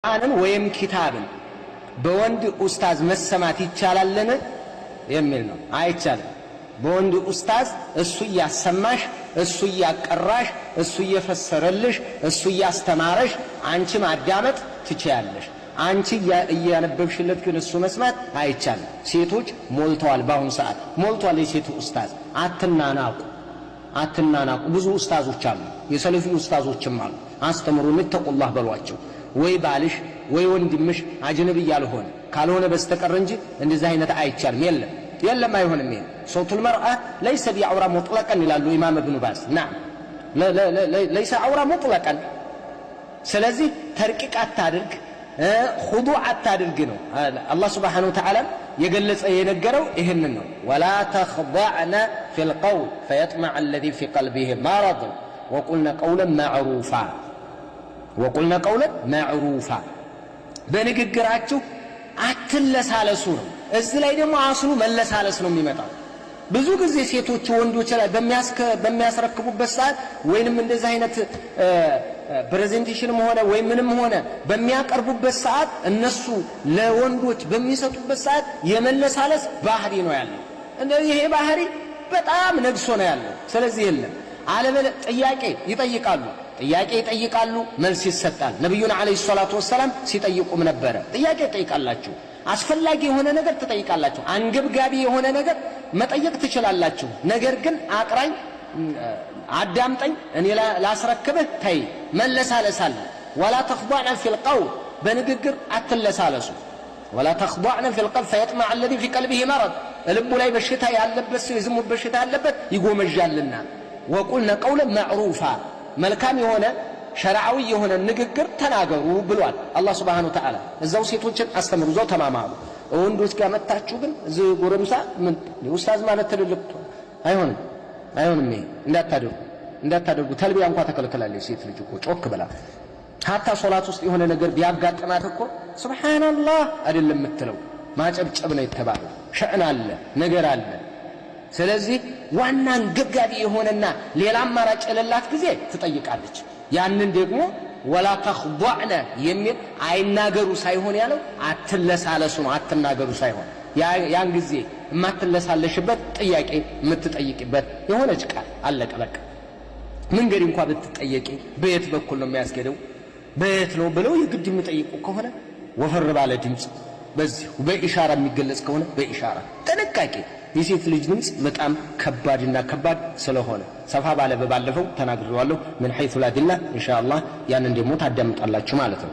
ቁርአንን ወይም ኪታብን በወንድ ኡስታዝ መሰማት ይቻላልን የሚል ነው። አይቻልም። በወንድ ኡስታዝ እሱ እያሰማሽ፣ እሱ እያቀራሽ፣ እሱ እየፈሰረልሽ፣ እሱ እያስተማረሽ አንቺ ማዳመጥ ትችያለሽ። አንቺ እያነበብሽለት ግን እሱ መስማት አይቻልም። ሴቶች ሞልተዋል፣ በአሁኑ ሰዓት ሞልተዋል የሴቱ ኡስታዝ። አትናናቁ፣ አትናናቁ። ብዙ ኡስታዞች አሉ፣ የሰለፊ ኡስታዞችም አሉ። አስተምሩ፣ اتقوا الله በሏቸው። ወይ ባልሽ ወይ ወንድምሽ አጅነብይ ያልሆነ ካልሆነ በስተቀር እንጂ እንደዚህ አይነት አይቻልም። የለም የለም፣ አይሆንም። ይሄ صوت المرأة ليس بعورة مطلقا ይላሉ ኢማም እብኑ ባዝ። نعم، ليس عورة مطلقا። ስለዚህ ترقيق አታድርግ፣ خضوع አታድርግ ነው። አላህ سبحانه وتعالى የገለጸ የነገረው ይህንን ነው። ولا تخضعن في القول فيطمع الذي في قلبه مرض وقلن قولا معروفا، وقلن قولا معروفا፣ በንግግራችሁ አትለሳለሱ ነው። እዚህ ላይ ደግሞ አስሉ መለሳለስ ነው የሚመጣው። ብዙ ጊዜ ሴቶች ወንዶች ላይ በሚያስረክቡበት ሰዓት ወይንም እንደዚህ አይነት presentation ም ሆነ ወይም ምንም ሆነ በሚያቀርቡበት ሰዓት፣ እነሱ ለወንዶች በሚሰጡበት ሰዓት የመለሳለስ ባህሪ ነው ያለው። ይሄ ባህሪ በጣም ነግሶ ነው ያለው። ስለዚህ የለም አለበለ ጥያቄ ይጠይቃሉ፣ ጥያቄ ይጠይቃሉ፣ መልስ ይሰጣል። ነቢዩን عليه الصلاة والسلام ሲጠይቁም ነበረ። ጥያቄ ትጠይቃላችሁ፣ አስፈላጊ የሆነ ነገር ትጠይቃላችሁ፣ አንገብጋቢ የሆነ ነገር መጠየቅ ትችላላችሁ። ነገር ግን አቅራኝ፣ አዳምጠኝ፣ እኔ ላስረክብህ፣ ተይ መለሳለሳለ። ولا تخضعن في القول፣ በንግግር አትለሳለሱ። ولا تخضعن في القول فيطمع الذي في قلبه مرض፣ ልቡ ላይ በሽታ ያለበት ሰው፣ የዝሙት በሽታ ያለበት ይጎመዣልና። وقلن قولا معروفا፣ መልካም የሆነ ሸርዓዊ የሆነ ንግግር ተናገሩ ብሏል አላህ سبحانه وتعالى። እዛው ሴቶችን አስተምሩ፣ እዛው ተማማሩ። ወንዶች ጋር መታችሁ ግን እዚህ ጎረምሳ ምን ኡስታዝ ማለት ትልልቅ አይሆንም፣ አይሆንም። ይሄ እንዳታደርጉ፣ እንዳታደርጉ። ተልቢያ እንኳ ተከልክላለች ሴት ልጅ እኮ ጮክ ብላ። حتى ሶላት ውስጥ የሆነ ነገር ቢያጋጥማት እኮ سبحان الله አይደለም የምትለው፣ ማጨብጨብ ነው የተባለው። شأن አለ፣ ነገር አለ። ስለዚህ ዋና አንገብጋቢ የሆነና ሌላ አማራጭ የሌላት ጊዜ ትጠይቃለች። ያንን ደግሞ ولا تخضعن የሚል አይናገሩ ሳይሆን ያለው አትለሳለሱ ነው። አትናገሩ ሳይሆን ያን ጊዜ የማትለሳለሽበት ጥያቄ የምትጠይቅበት የሆነች ቃል አለቀ በቃ። መንገድ እንኳ ብትጠየቂ በየት በኩል ነው የሚያስኬደው፣ በየት ነው ብለው የግድ የሚጠይቁ ከሆነ ወፈር ባለ ድምፅ፣ በዚሁ በ إشارة የሚገለጽ ከሆነ በ إشارة። ጥንቃቄ፣ የሴት ልጅ ድምፅ በጣም ከባድና ከባድ ስለሆነ ሰፋ ባለ በባለፈው ተናግሬዋለሁ። من حيث لا أدري ኢንሻአላህ ያንን ደግሞ ታዳምጣላችሁ ማለት ነው።